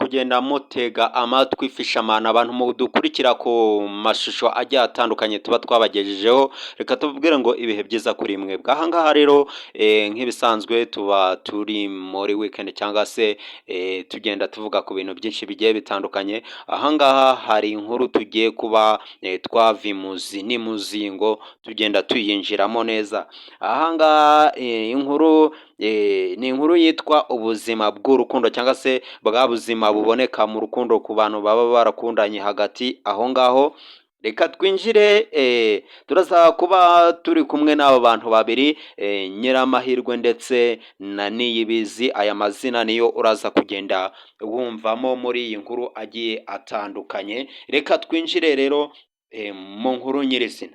Kugenda mutega amatwi Fishamana, abantu mudukurikira ku mashusho agiye atandukanye tuba twabagejejeho, reka tubabwire ngo ibihe byiza kuri mwebwe. Aha ngaha rero, nk'ibisanzwe tuba turi muri weekend cyangwa se tugenda tuvuga ku bintu byinshi bigiye bitandukanye. Aha ngaha hari inkuru tugiye kuba twava imuzi n'imuzingo, tugenda tuyinjiramo neza. Aha ngaha inkuru ni inkuru yitwa ubuzima bw'urukundo, cyangwa se bwa buzima buboneka mu rukundo ku bantu baba barakundanye hagati aho ngaho. Reka twinjire, turaza kuba turi kumwe n'aba bantu babiri, Nyiramahirwe ndetse na Niyibizi. Aya mazina niyo uraza kugenda wumvamo muri iyi nkuru agiye atandukanye. Reka twinjire rero mu nkuru nyirizina.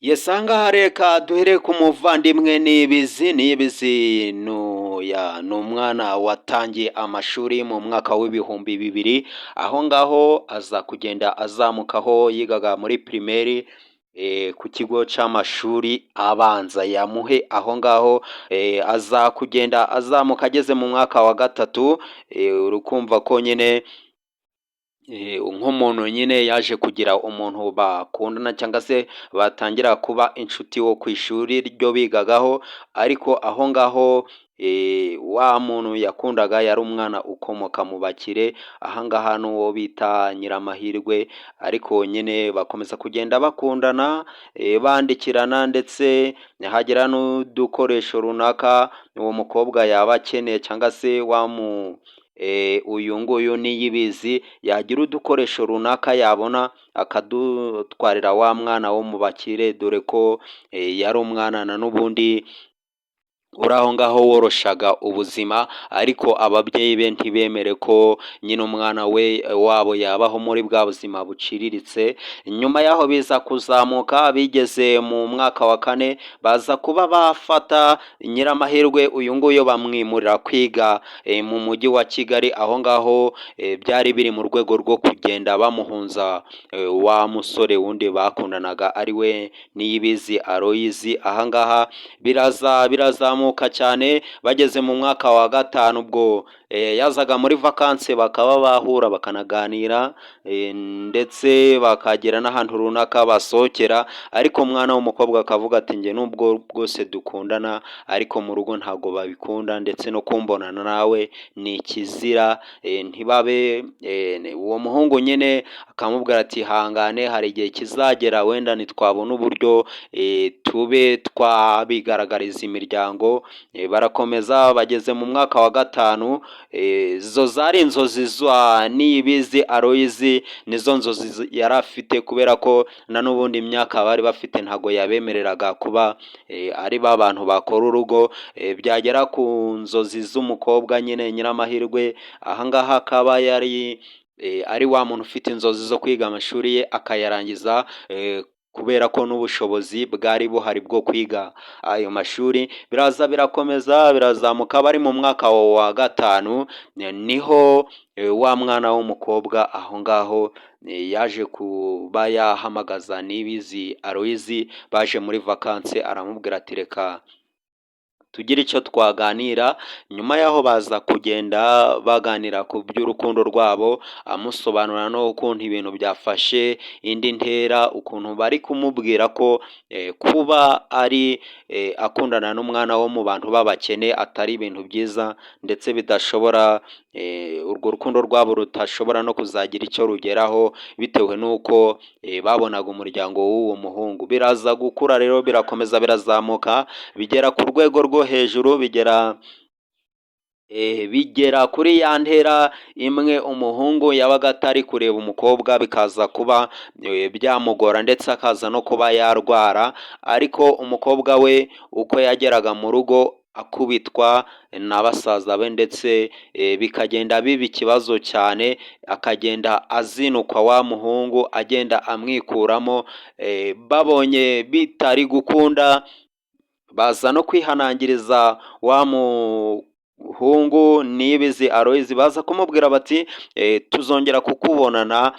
Yes, aha ngaha reka duhere ku muvandimwe Niyibizi. Niyibizi ni umwana watangiye amashuri mu mwaka w'2000 aho ngaho, aza kugenda azamukaho, yigaga muri primaire ku kigo cy'amashuri abanza ya Muhe aho ngaho, aza kugenda azamuka ageze mu mwaka wa gatatu. Uri kumva ko nyine nk'umuntu nyine yaje kugira umuntu bakundana cyangwa se batangira kuba inshuti wo ku ishuri ryo bigagaho, ariko aho ngaho wa muntu yakundaga yari umwana ukomoka mu bakire. Aha ngaha n'uwo bita Nyiramahirwe, ariko nyine bakomeza kugenda bakundana, bandikirana, ndetse hagira n'udukoresho runaka uwo mukobwa yaba akeneye, cyangwa se wa mu uyu nguyu Niyibizi yagira udukoresho runaka yabona akadutwarira wa mwana wo mu bakire, dore ko yari umwana na n'ubundi uri aho ngaho woroshaga ubuzima, ariko ababyeyi be ntibemere ko nyine umwana we wabo yabaho muri bwa buzima buciriritse. Nyuma y'aho biza kuzamuka, bigeze mu mwaka wa kane, baza kuba bafata Nyiramahirwe uyu nguyu bamwimurira kwiga mu mujyi wa Kigali. Aho ngaho byari biri mu rwego rwo kugenda bamuhunza wa musore wundi bakundanaga, ari we Niyibizi Aloyizi. Aha ngaha biraza birazamuka cyane, bageze mu mwaka wa gatanu, ubwo yazaga muri vacances bakaba bahura bakanaganira, ndetse bakagera n'ahantu runaka basohokera, ariko umwana w'umukobwa akavuga ati: "Njye nubwo bwose dukundana, ariko mu rugo ntabwo babikunda, ndetse no kumbonana nawe ni ikizira." Ntibabe uwo muhungu nyine akamubwira ati: "Hangane, hari igihe kizagera wenda ntitwabona uburyo tube twabigaragariza imiryango." Barakomeza bageze mu mwaka wa gatanu. Izo zari inzozi za Niyibizi Aloyizi, nizo nzozi yari afite, kubera ko na n'ubundi imyaka bari bafite ntabwo yabemereraga kuba ari ba bantu bakora urugo. Byagera ku nzozi z'umukobwa nyine Nyiramahirwe, ahangaha akaba yari ari wa muntu ufite inzozi zo kwiga amashuri ye akayarangiza, kubera ko n'ubushobozi bwari buhari bwo kwiga ayo mashuri. Biraza birakomeza birazamuka, bari mu mwaka wa gatanu niho wa mwana w'umukobwa aho ngaho yaje kuba yahamagaza Niyibizi Aloyizi baje muri vacances, aramubwira ati: "Reka tugire icyo twaganira." Nyuma y'aho baza kugenda baganira ku by'urukundo rwabo, amusobanurira n'ukuntu ibintu byafashe indi ntera, ukuntu bari kumubwira ko kuba ari akundana n'umwana wo mu bantu b'abakene atari ibintu byiza, ndetse bidashobora, urwo rukundo rwabo rutashobora no kuzagira icyo rugeraho, bitewe n'uko babonaga umuryango w'uwo muhungu. Biraza gukura rero, birakomeza birazamuka, bigera ku rwego rwo hejuru, bigera kuri ya ntera imwe umuhungu yabaga atari kureba umukobwa bikaza kuba byamugora, ndetse akaza no kuba yarwara. Ariko umukobwa we uko yageraga mu rugo akubitwa na basaza be, ndetse bikagenda biba ikibazo cyane, akagenda azinukwa wa muhungu, agenda amwikuramo. Babonye bitari gukunda, baza no kwihanangiriza wa muhungu Niyibizi Aloyizi, baza kumubwira bati: "Tuzongera kukubonana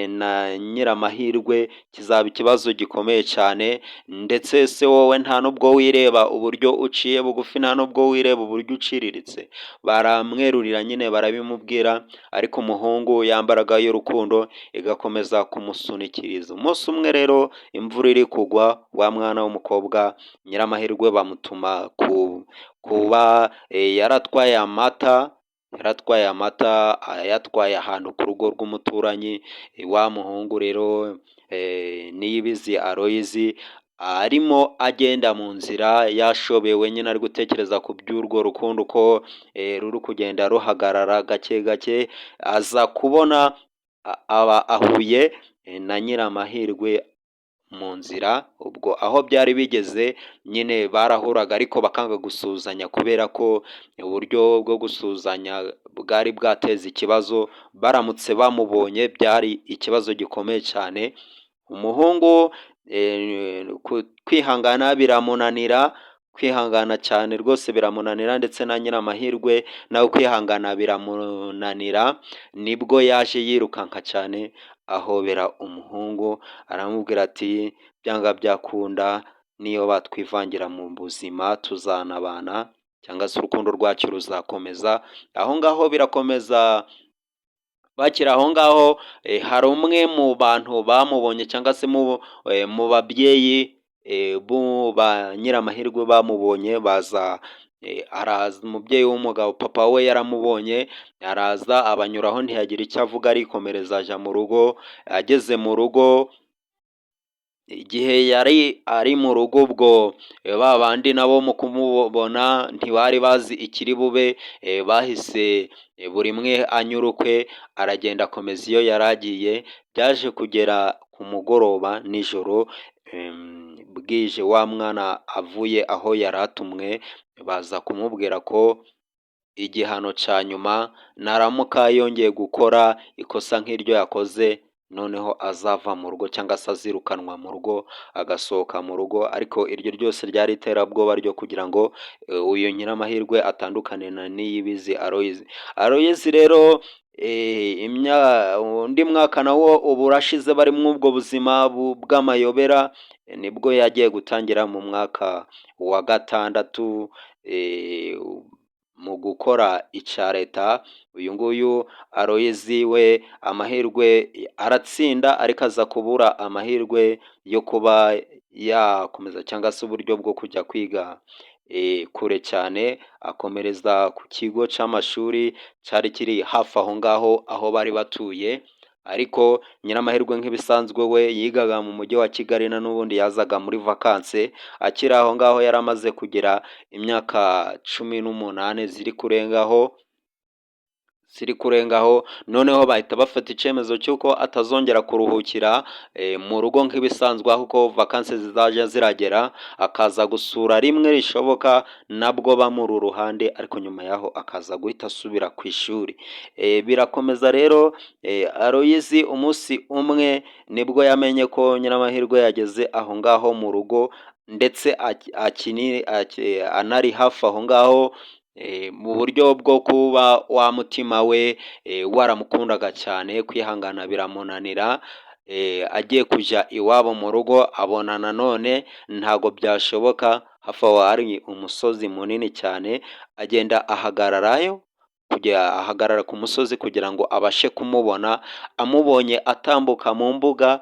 na Nyiramahirwe kizaba ikibazo gikomeye cyane. Ndetse se wowe nta nubwo wireba uburyo uciye bugufi, nta nubwo wireba uburyo uciriritse? Baramwerurira nyine, barabimubwira, ariko umuhungu ya mbaraga y'urukundo igakomeza kumusunikiriza. Umunsi umwe rero imvura iri kugwa, wa mwana w'umukobwa Nyiramahirwe bamutuma kuba yaratwaye amata, yaratwaye amata ayatwaye ahantu ku rugo rw'umuturanyi. Wa muhungu rero Niyibizi Aloyizi arimo agenda mu nzira yashobewe nyine, ari gutekereza ku by'urwo rukundo uko ruri kugenda ruhagarara gake gake, aza kubona aba ahuye na Nyiramahirwe mu nzira. Ubwo aho byari bigeze nyine barahuraga ariko bakanga gusuhuzanya, kubera ko uburyo bwo gusuhuzanya bwari bwateza ikibazo. Baramutse bamubonye byari ikibazo gikomeye cyane. Umuhungu kwihangana biramunanira, kwihangana cyane rwose biramunanira, ndetse na Nyiramahirwe nawe kwihangana biramunanira. Nibwo yaje yirukanka cyane ahobera umuhungu, aramubwira ati: "Byanga byakunda niyo batwivangira mu buzima tuzanabana, cyangwa se urukundo rwacu ruzakomeza." Aho ngaho birakomeza. Bakiri aho ngaho, hari umwe mu bantu bamubonye, cyangwa se mu babyeyi ba Nyiramahirwe bamubonye, baza araza. Umubyeyi w'umugabo, papa we, yaramubonye, araza abanyuraho, ntiyagira icyo avuga, arikomereza ajya mu rugo. Ageze mu rugo, igihe yari ari mu rugo, ubwo ba bandi nabo mu kumubona ntibari bazi ikiri bube, bahise buri umwe anyura ukwe, aragenda akomeza iyo yari agiye. Byaje kugera ku mugoroba nijoro bwije, wa mwana avuye aho yari atumwe, baza kumubwira ko igihano cya nyuma naramuka yongeye gukora ikosa nk'iryo yakoze, noneho azava mu rugo cyangwa se azirukanwa mu rugo, agasohoka mu rugo. Ariko iryo ryose ryari iterabwoba ryo kugira ngo uyu Nyiramahirwe atandukane na Niyibizi Aloyizi. Aloyizi rero undi mwaka nawo uba urashize bari muri ubwo buzima bw'amayobera. Nibwo yagiye gutangira mu mwaka wa gatandatu mu gukora icya Leta. Uyu nguyu Aloyizi we amahirwe aratsinda, ariko aza kubura amahirwe yo kuba yakomeza cyangwa se uburyo bwo kujya kwiga kure cyane, akomereza ku kigo cy'amashuri cyari kiri hafi aho ngaho aho bari batuye. Ariko Nyiramahirwe nk'ibisanzwe we yigaga mu mujyi wa Kigali, na n'ubundi yazaga muri vacances. Akiri aho ngaho yari amaze kugira imyaka 18 ziri kurengaho, ziri kurengaho. Noneho bahita bafata icyemezo cy'uko atazongera kuruhukira mu rugo nk'ibisanzwe, ahubwo vacances zizajya ziragera akaza gusura rimwe rishoboka, nabwo bamuri uruhande, ariko nyuma yaho akaza guhita asubira ku ishuri. Birakomeza rero. Aloyizi umunsi umwe nibwo yamenye ko Nyiramahirwe yageze aho ngaho mu rugo, ndetse anari hafi aho ngaho. Mu buryo bwo kuba wa mutima we waramukundaga cyane, kwihangana biramunanira. Agiye kujya iwabo mu rugo abona nanone ntago byashoboka. Hafi aho hari umusozi munini cyane, agenda ahagararayo, kujya ahagarara ku musozi kugira ngo abashe kumubona. Amubonye atambuka mu mbuga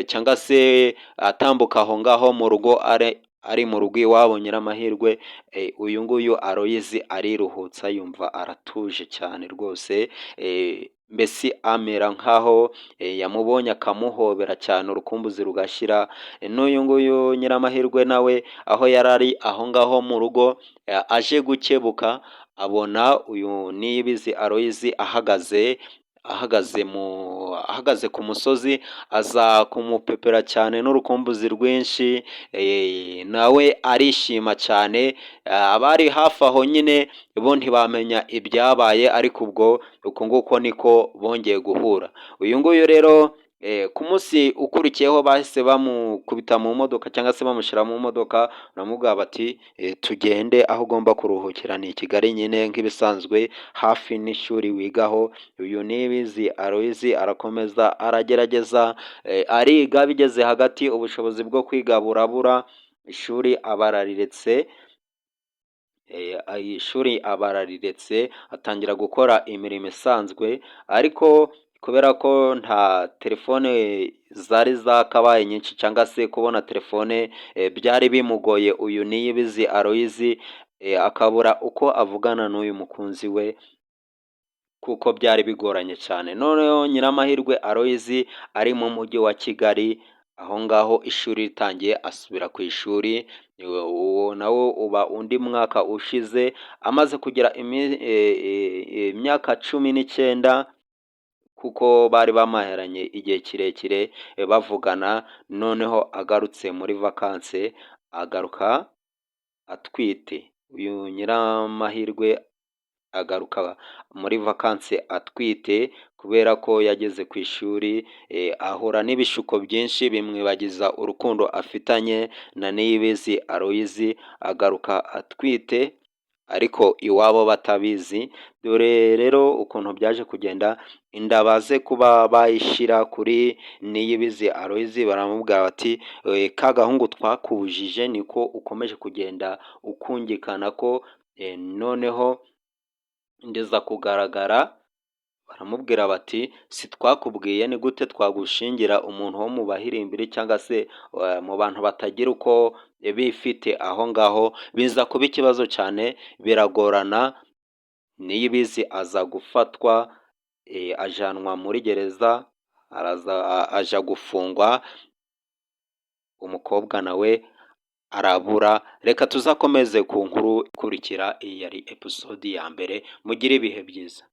cyangwa se atambuka aho ngaho mu rugo, ari mu rugo iwabo Nyiramahirwe, uyu nguyu Aloyizi ariruhutsa, yumva aratuje cyane rwose, mbese amera nkaho yamubonye akamuhobera cyane, urukumbuzi rugashira. N'uyu nguyu Nyiramahirwe nawe aho yari ari aho ngaho mu rugo, aje gukebuka abona uyu Niyibizi Aloyizi ahagaze ku musozi, aza kumupepera cyane n'urukumbuzi rwinshi, nawe arishima cyane. Abari hafi aho nyine bo ntibamenya ibyabaye, ariko ubwo uko nguko niko bongeye guhura. Uyu nguyu rero Ku munsi ukurikiyeho bahise bamukubita mu modoka cyangwa se bamushyira mu modoka, baramubwira bati: "Tugende, aho ugomba kuruhukira ni i Kigali nyine nk'ibisanzwe, hafi n'ishuri wigaho." Uyu Niyibizi Aloys arakomeza aragerageza ariga, bigeze hagati ubushobozi bwo kwiga burabura, ishuri aba arariretse, ishuri aba arariretse, atangira gukora imirimo isanzwe. Ariko kubera ko nta telefone zari zakabaye nyinshi cyangwa se kubona telefone byari bimugoye, uyu Niyibizi Aloys akabura uko avugana n'uyu mukunzi we kuko byari bigoranye cyane. Noneho Nyiramahirwe Aloys ari mu mujyi wa Kigali aho ngaho, ishuri ritangiye asubira ku ishuri, uwo nawo uba undi mwaka ushize. Amaze kugira imyaka 19, kuko bari bamaranye igihe kirekire bavugana, noneho agarutse muri vacances agaruka atwite. Uyu Nyiramahirwe agaruka muri vacances atwite kubera ko yageze ku ishuri ahura n'ibishuko byinshi bimwibagiza urukundo afitanye na Niyibizi Aloys, agaruka atwite ariko iwabo batabizi. Dore rero ukuntu byaje kugenda, inda baze kuba bayishyira kuri Niyibizi Aloys, baramubwira bati: "Ka gahungu twakubujije niko ukomeje kugenda ukungikana ko." Noneho inda kugaragara, baramubwira bati: "Si twakubwiye? Ni gute twagushingira umuntu wo mu bahirimbiri cyangwa se mu bantu batagira uko bifite aho ngaho?" Biza kuba ikibazo cyane, biragorana. Niyibizi aza gufatwa ajanwa muri gereza, araza aja gufungwa, umukobwa nawe arabura. Reka tuzakomeze ku nkuru ikurikira. Iyi yari episode ya mbere. Mugire ibihe byiza.